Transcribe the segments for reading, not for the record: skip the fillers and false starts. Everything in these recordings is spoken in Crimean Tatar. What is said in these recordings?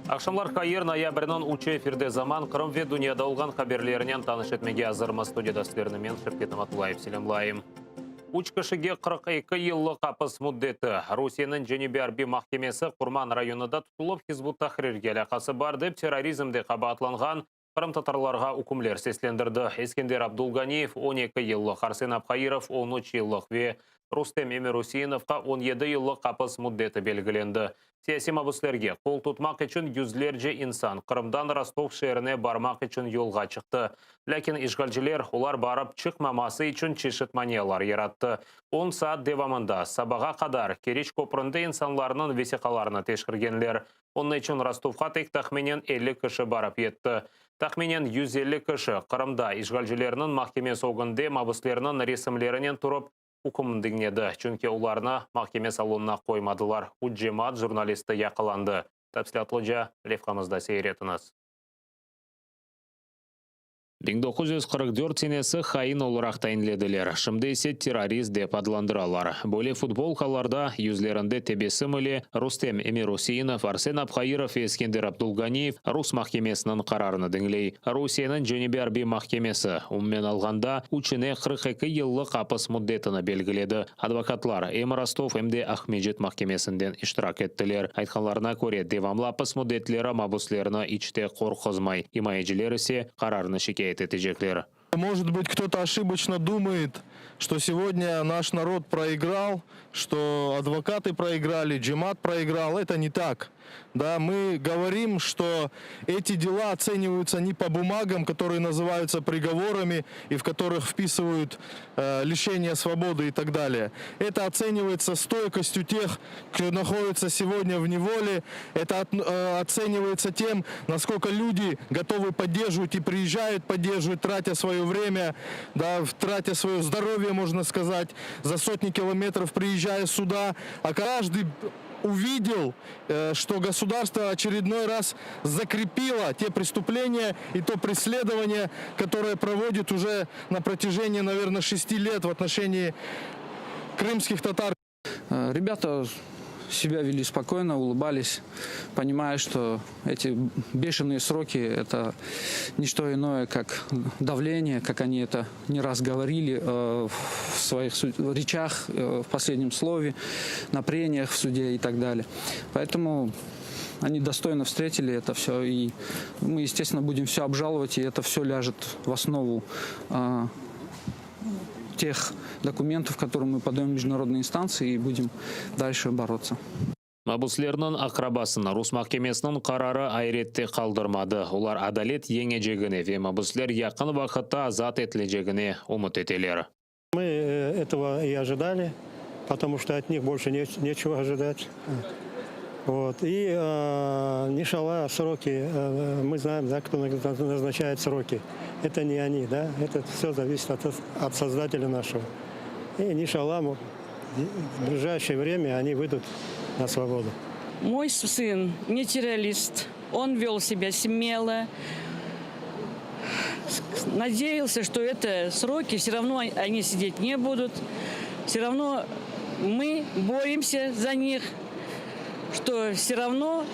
Aqşamlar hayır, noyabrniñ üçü efirde Zaman, Qırım ve dünyada olğan haberlerinen tanış etmege azırmız. Studiyada sizlerni men, Şevket Namatullayev, selâmlayım. Üç kişige 42 yıllıq apis müddeti. Rusiyeniñ Cenübiy arbiy mahkemesi Qurman rayonında tutulıp Hizb ut-Tahrirge alâqası bar dep terrorizmde qabaatlanğan qırımtatarlarğa ükümler seslendirdi. Eskender Abdulganiyev 12 yıllıq, Arsen Abhairov 13 yıllıq ve Rustem Emiruseinovqa 17 yıllıq apis müddeti belgilendi. Siyasiy mabüslerge qol tutmaq içün yüzlerce insan Qırımdan Rostov şeerine barmaq içün yolğa çıqtı. Lâkin işğalciler olar barıp çıqmaması içün çeşit manialar yarattı. On saat devamında, sabağa qadar, Keriç köpründe insanlarnıñ vesiqalarını teşkirgenler. Onıñ içün Rostovğa tek tahminen 50 kişi barıp yetti. Tahminen 150 kişi Qırımda işğalcilerniñ mahkemesi ögünde mabüslerniñ resimlerinen turıp, üküm diñledi, çünki olarnı mahkeme salonına qoymadılar. Üç cemaat jurnalisti yaqalandı. Tafsilâtlıca levhamızda seyir etiñiz. 1944 senesi hain olaraq tayinlediler, şimdi ise terrorist dep adlandıralar. Böyle futbolkalarda yüzlerinde tebessüm ile Rustem Emiruseinov, Arsen Abhairov ve Eskender Abdulganiyev rus mahkemesiniñ qararını diñley. Rusiyeniñ Cenübiy arbiy mahkemesi, umumen alğanda, üçüne 42 yıllıq apis müddetini belgiledi. Advokatlar em Rostov, em de Aqmescit mahkemesinden iştirak ettiler. Aytqanlarına köre, devamlı apis müddetleri mabüslerni iç te qorquzmay, imayeciler ise qararnı şikâyet etecekler. Может быть, кто-то ошибочно думает, что сегодня наш народ проиграл, что адвокаты проиграли, Джемат проиграл. Это не так. Да, мы говорим, что эти дела оцениваются не по бумагам, которые называются приговорами и в которых вписывают лишение свободы и так далее. Это оценивается стойкостью тех, кто находится сегодня в неволе. Это оценивается тем, насколько люди готовы поддерживать и приезжают поддерживать, тратя свое время, да, тратя свое здоровье, можно сказать, за сотни километров приезжая сюда. А каждый увидел, что государство очередной раз закрепило те преступления и то преследование, которое проводит уже на протяжении, наверное, 6 лет в отношении крымских татар. Ребята себя вели спокойно, улыбались, понимая, что эти бешеные сроки – это не что иное, как давление, как они это не раз говорили в своих речах, в последнем слове, на прениях в суде и так далее. Поэтому они достойно встретили это все, и мы, естественно, будем все обжаловать, и это все ляжет в основу тех документов, которые мы подаем в международные инстанции, и будем дальше бороться. Mabüslerniñ aqrabasını rus mahkemesiniñ qararı ayrette qaldırmadı. Olar adalet yeñecegine ve mabüsler yaqın vaqıtta azat etilecegine ümüt eteler. Мы этого и ожидали, потому что от них больше нечего ожидать. Вот. И, inşalla, сроки, мы знаем, да, кто назначает сроки. Это не они, да, это все зависит от Создателя нашего. И, inşalla, в ближайшее время они выйдут на свободу. Мой сын не террорист. Он вел себя смело. Надеялся, что это сроки, все равно они сидеть не будут. Все равно мы боремся за них, что все равно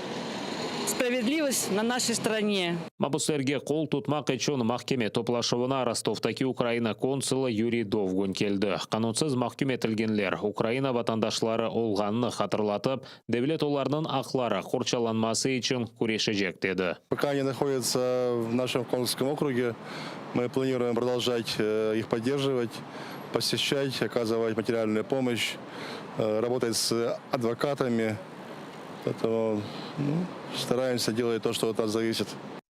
справедливость на нашей стороне. Mabüslerge qol tutmaq içün mahkeme toplaşuvına Rostovdaki Ukraina konsulı Yuriy Dovgun keldi. Qanunsız mahküm etilgenler Ukraina vatandaşları olğanını hatırlatıp, devlet olarnıñ aqları qorçalanması içün küreşecek dedi. Пока они находятся в нашем консульском округе, мы планируем продолжать их поддерживать, посещать, оказывать материальную помощь, работать с адвокатами. Поэтому, ну, стараемся делать то, что от нас зависит.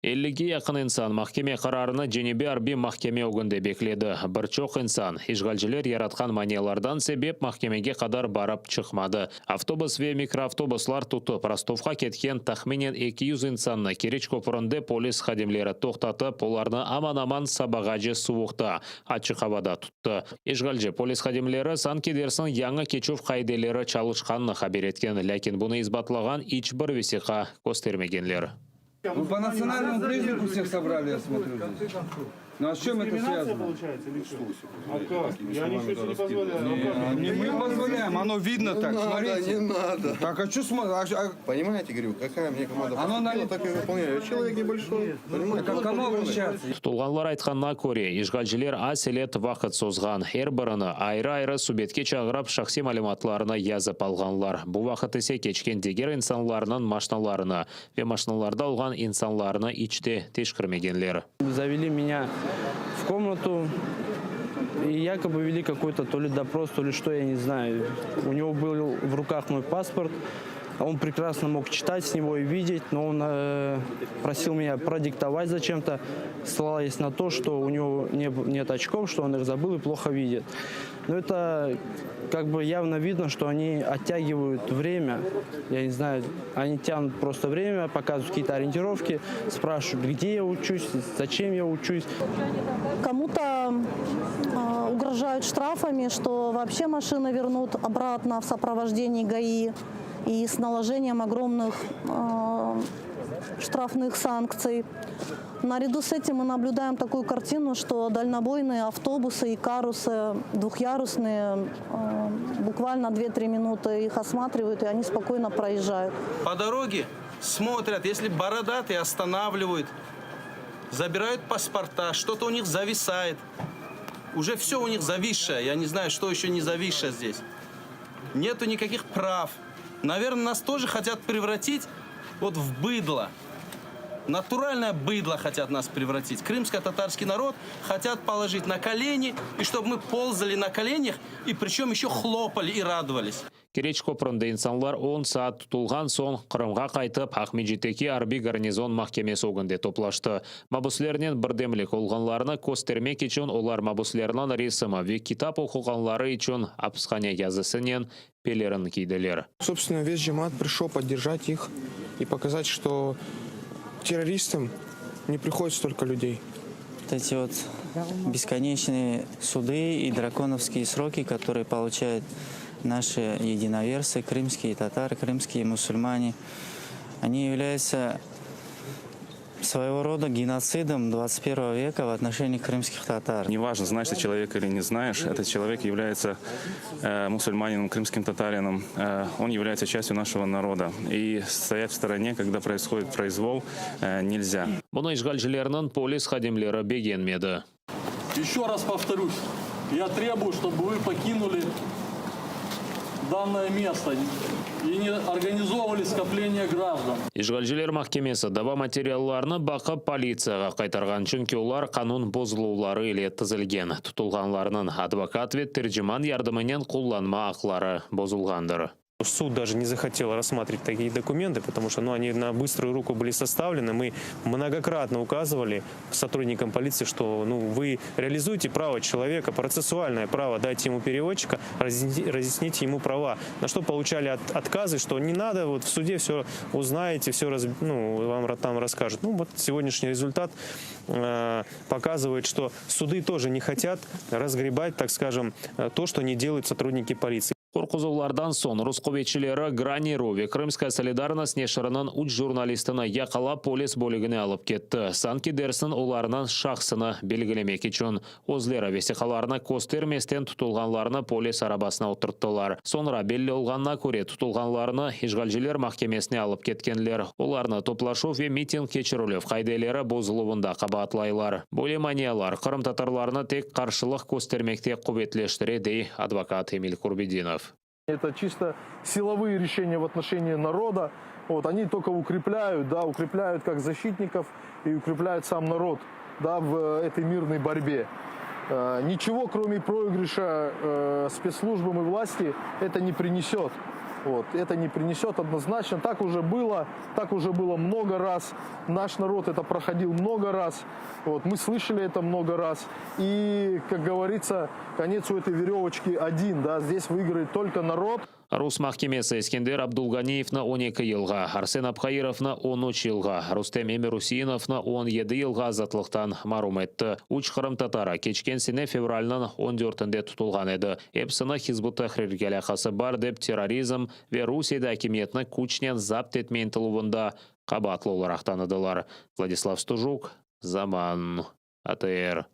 50-ge yaqın insan mahkeme qararını Cenübiy arbiy mahkeme ögünde bekledi. Bir çoq insan, işğalciler yaratqan manialardan sebep mahkemege qadar barıp çıqmadı. Avtobus ve mikroavtobuslar tutıp, Rostovğa ketken tahminen 200 insannı Keriç köpründe polis hadimleri toqtatıp, olarnı aman-aman sabağace suvuqta, açıq avada tuttı. İşğalci polis hadimleri sanki dersiñ yañı keçüv qaideleri çalışqanını haber etken, lâkin bunı isbatlağan iç bir vesiqa köstermegenler. Вы по национальному признаку всех собрали, я смотрю здесь. Ну а с чем это связано? А как? Я ничего себе не позволяю. Не, мы позволяем, оно видно Не так, надо, смотрите. не надо. Так, а что смотреть? А, Понимаете, говорю, какая мне команда Оно поступила, на- так и выполняю. Я Человек небольшой, понимаете? а к кому обращаться? Tutulğanlar aytqanına köre, işğalciler aselet vaqıt sozğan. Er birini ayrı-ayrı subetke çağırıp, şahsiy malümatlarını yazıp alğanlar. Bu vaqıt ise keçken diger insanlarnıñ maşnalarını ve maşnalarda olğan insanlarnı iç te teşkermegenler. Завели меня в комнату и якобы вели какой-то то ли допрос, то ли что, я не знаю. У него был в руках мой паспорт, он прекрасно мог читать с него и видеть, но он просил меня продиктовать зачем-то, ссылаясь на то, что у него не, нет очков, что он их забыл и плохо видит. Но это как бы явно видно, что они оттягивают время. Я не знаю, они тянут просто время, показывают какие-то ориентировки, спрашивают, где я учусь, зачем я учусь. Кому-то угрожают штрафами, что вообще машины вернут обратно в сопровождении ГАИ и с наложением огромных штрафных санкций. Наряду с этим мы наблюдаем такую картину, что дальнобойные автобусы и карусы двухъярусные буквально 2-3 минуты их осматривают, и они спокойно проезжают. По дороге смотрят, если бородатые, останавливают, забирают паспорта, что-то у них зависает. Уже все у них зависшее, я не знаю, что еще не зависшее здесь. Нету никаких прав. Наверное, нас тоже хотят превратить вот в быдло. Натуральное быдло хотят нас превратить. Крымско-татарский народ хотят положить на колени, и чтобы мы ползали на коленях, и причем еще хлопали и радовались. Keriç köpründe insanlar 10 saat tutulğan soñ Qırımğa qaytıp Aqmescitteki arbiy garnizon mahkemesi ögünde toplaştı. Mabüslernen birdemlik olğanlarını köstermek içün olar mabüslerniñ resimi ve kitap oquğanları içün apishane yazısınen pelerin kiydiler. Собственно, весь джемаат пришел поддержать их и показать, что террористам не приходит столько людей. Вот эти вот бесконечные суды и драконовские сроки, которые получают наши единоверцы, крымские татары, крымские мусульмане, они являются своего рода геноцидом 21 века в отношении крымских татар. Неважно, знаешь ты человека или не знаешь, этот человек является мусульманином, крымским татарином, он является частью нашего народа. И стоять в стороне, когда происходит произвол, нельзя. Bunı işğalcilerniñ polis hadimleri begenmedi. Еще раз повторюсь, я требую, чтобы вы покинули данное место и не организовывали скопление граждан. İşğalciler mahkemesi dava materiallarını baqıp politsiyağa qaytarğan, çünki olar qanun bozuluvları ile tizilgen. Tutulğanlarnıñ advokat ve terciman yardımınen qullanma aqları bozulğandır. Суд даже не захотел рассматривать такие документы, потому что ну, они на быструю руку были составлены. Мы многократно указывали сотрудникам полиции, что ну, вы реализуете право человека, процессуальное право, дайте ему переводчика, разъясните, разъясните ему права. На что получали отказы, что не надо, вот в суде все узнаете, все раз, ну, вам там расскажут. Ну вот сегодняшний результат показывает, что суды тоже не хотят разгребать, так скажем, то, что не делают сотрудники полиции. Qorquzuvlardan soñ rus quvetçileri Grani.ru ve Крымская солидарность neşiriniñ üç jurnalistini yaqalap polis bölügine alıp ketti. Sanki dersiñ olarnıñ şahsını belgilemek içün. Özleri vesiqalarını köstermesten tutulğanlarnı polis arabasına oturttılar. Soñra belli olğanına köre tutulğanlarnı işğalciler mahkemesine alıp ketkenler. Olarnı toplaşuv ve miting keçirilüv qaideleri bozuluvında qabaatlaylar. Böyle manialar qırımtatarlarnı tek qarşılıq köstermekte quvetleştire, dey advokat Emil Kurbedinov. Это чисто силовые решения в отношении народа. Вот, они только укрепляют, да, укрепляют как защитников и укрепляют сам народ, да, в этой мирной борьбе. Ничего, кроме проигрыша спецслужбам и власти, это не принесет. Вот. Это не принесет однозначно. Так уже было, так уже было много раз. Наш народ это проходил много раз. Вот. Мы слышали это много раз. И, как говорится, конец у этой веревочки один. Да? Здесь выиграет только народ. Rus mahkemesi Eskender Abdulganiyevni 12 yılğa, Arsen Abhairovnı 13 yılğa, Rustem Emiruseinovnı 17 yılğa azatlıqtan marum etti. Üç qırımtatarı keçken sene fevralniñ on dörtünde tutulğan edi. Episini Hizb ut-Tahrirge alâqası bar dep terrorizm ve Rusiyede akimiyetni küçnen zapt etme ıntıluvında qabaatlı olaraq tanıdılar. Vladislav Stujuk, Zaman, ATR.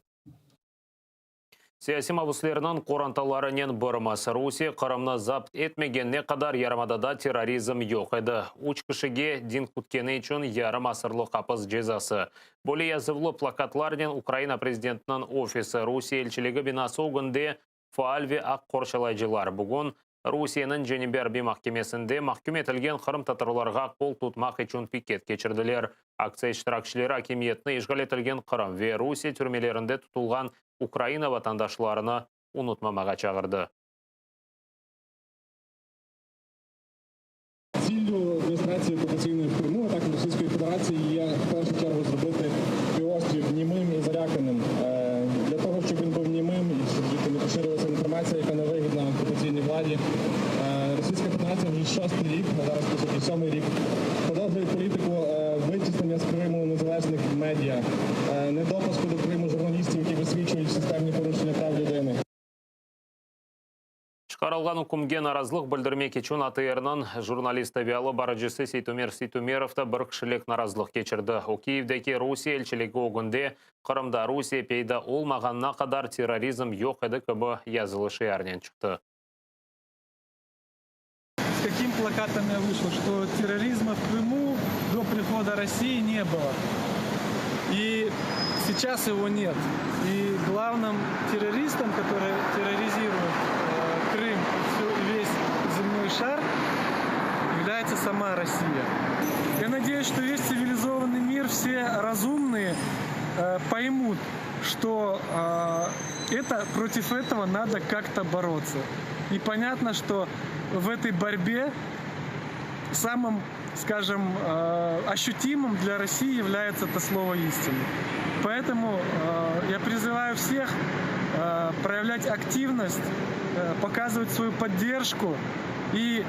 Siyasiy mabüslerniñ qorantalarınen birmiz. Rusiye Qırımnı zapt etmegenine qadar yarımadada terrorizm yoq edi. Üç kişige din kütkeni içün yarım asırlıq apis cezası. Böyle yazuvlı plakatlarnen Ukraina prezidentiniñ ofisi, Rusiye elçiligi binası ögünde faal ve aq qorçalayıcılar bugün Rusiyeniñ Cenübiy arbiy mahkemesinde mahküm etilgen qırımtatarlarğa qol tutmaq içün piket keçirdiler. Aktsiya iştirakçileri akimiyetni işğal etilgen Qırım ve Rusiye türmelerinde tutulğan Ukraina vatandaşlarını unutmamağa çağırdı. Ціллю адміністрації окупаційної в Криму, а також Російської Федерації є в першу чергу зробити півострів німим і заляканим. Для того, щоб він був німим і щоб звідти не поширювалася інформація, яка невигідна окупаційній владі. Російська Федерація вже шостий рік, а зараз, по суті, сьомий рік, продовжує політику витіснення з Криму незалежних медіа, недопуску до Криму журналістів, які висвічують системні порушення прав людини. Çıqarılğan ükümge narazılıq bildirmek içün ATRniñ jurnalisti ve alıp barıcısı Seytumer Seytumerov da bir kişilik narazılıq keçirdi. O, Kiyevdeki Rusiye elçiligi ögünde Qırımda Rusiye peyda olmağanına qadar terrorizm yoq edi kibi yazılı şiarnen çıqtı. С каким плакатом я вышел, что терроризма в Крыму до прихода России не было. И сейчас его нет. И главным террористом, который терроризирует э, Крым и весь земной шар, является сама Россия. Я надеюсь, что весь цивилизованный мир, все разумные э, поймут, что э, это, против этого надо как-то бороться. И понятно, что в этой борьбе самым, скажем, э, ощутимым для России является это слово истины. Поэтому э, я призываю всех э, проявлять активность, показывать свою поддержку и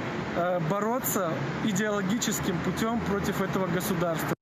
бороться идеологическим путем против этого государства.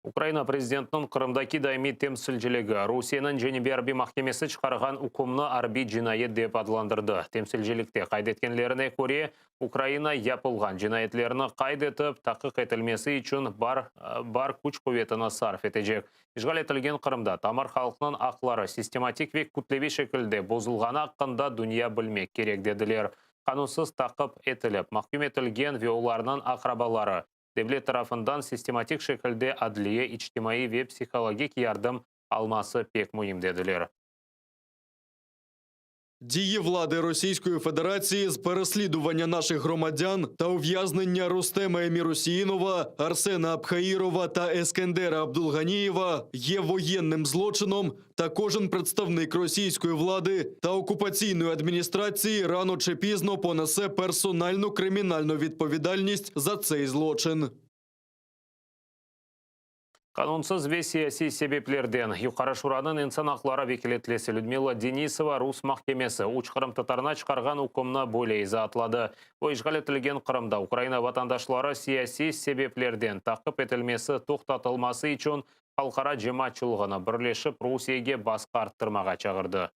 Ukraina prezidentiniñ Qırımdaki daimiy temsilciligi Rusiyeniñ Cenübiy arbiy mahkemesi çıqarğan ükümni arbiy cinayet dep adlandırdı. Temsilcilikte qayd etkenlerine köre, Ukraina yapılğan cinayetlerni qayd etip, taqiq etilmesi içün bar bar küç-quvetini sarf etecek. İşğal etilgen Qırımda tamır halqnıñ aqları sistematik ve kütleviy şekilde bozulğanı aqqında dünya bilmek kerek, dediler. Qanunsız taqip etilip mahküm etilgen ve olarnıñ aqrabaları devlet tarafından sistematik şekilde adliye, içtimaiy ve psihologik yardım alması pek müim, dediler. Дії влади Російської Федерації з переслідування наших громадян та ув'язнення Рустема Емірусіїнова, Арсена Абхаїрова та Ескендера Абдулганієва є воєнним злочином, та кожен представник російської влади та окупаційної адміністрації рано чи пізно понесе персональну кримінальну відповідальність за цей злочин. Qanunsız ve siyasiy sebeplerden Yuqarı Şuranıñ insan aqları vekâletlisi Lüdmila Denisova rus mahkemesi üç qırımtatarına çıqarğan ükümni böyle izaatladı. O, işğal etilgen Qırımda Ukraina vatandaşları siyasiy sebeplerden taqip etilmesi toqtatılması içün halqara cemaatçılığını birleşip Rusiyege basqı arttırmağa çağırdı.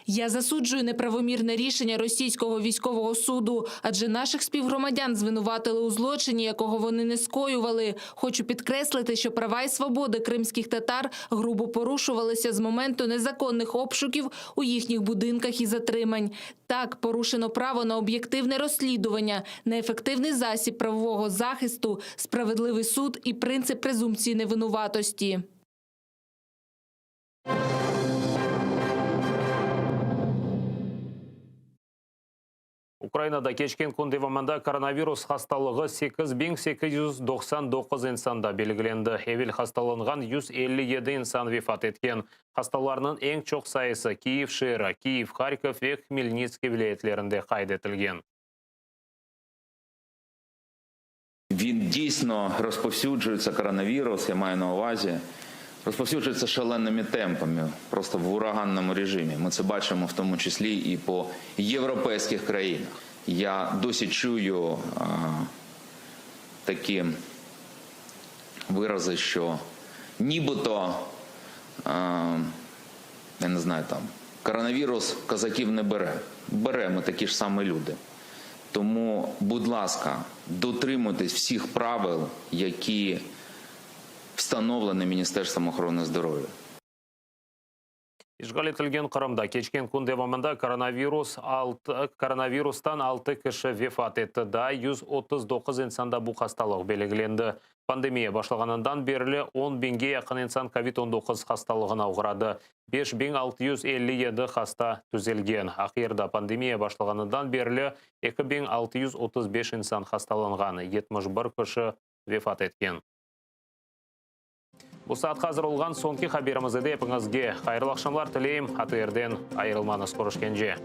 Я засуджую неправомірне рішення російського військового суду, адже наших співгромадян звинуватили у злочині, якого вони не скоювали. Хочу підкреслити, що права і свободи кримських татар грубо порушувалися з моменту незаконних обшуків у їхніх будинках і затримань. Так, порушено право на об'єктивне розслідування, на ефективний засіб правового захисту, справедливий суд і принцип презумпції невинуватості. Ukrainada keçken kün devamında koronavirus hastalığı 8899 insanda belgilendi. Evel hastalanğan 157 insan vefat etken. Hastalarnıñ eñ çoq sayısı Kiyev şeeri, Kiyev, Harkov ve Hmelnitskiy vilâyetlerinde qayd etilgen. Він дійсно розповсюджується, коронавірус, я маю на увазі, розповсюджується шаленими темпами, просто в ураганному режимі. Ми це бачимо в тому числі і по європейських країнах. Я досі чую а, такі вирази, що нібито, а, я не знаю, там, коронавірус козаків не бере. Бере, ми такі ж самі люди. Тому, будь ласка, дотримуйтесь всіх правил, які встановлені Міністерством охорони здоров'я. İşğal etilgen Qırımda keçken kün devamında koronavirus altı koronavirustan altı kişi vefat etti. Daa 139 insanda bu hastalıq belgilendi. Pandemiya başlağanından berli 10 biñge yaqın insan kovid 19 hastalığına oğradı. 5657 hasta tüzelgen. Aqyarda pandemiya başlağanından berli 2635 insan hastalanğan, 71 kişi vefat etken. Bu saat azır olğan soñki haberimiz edi. Epiñizge hayırlı aqşamlar tileyim. ATRden ayırılmañız körüşkence.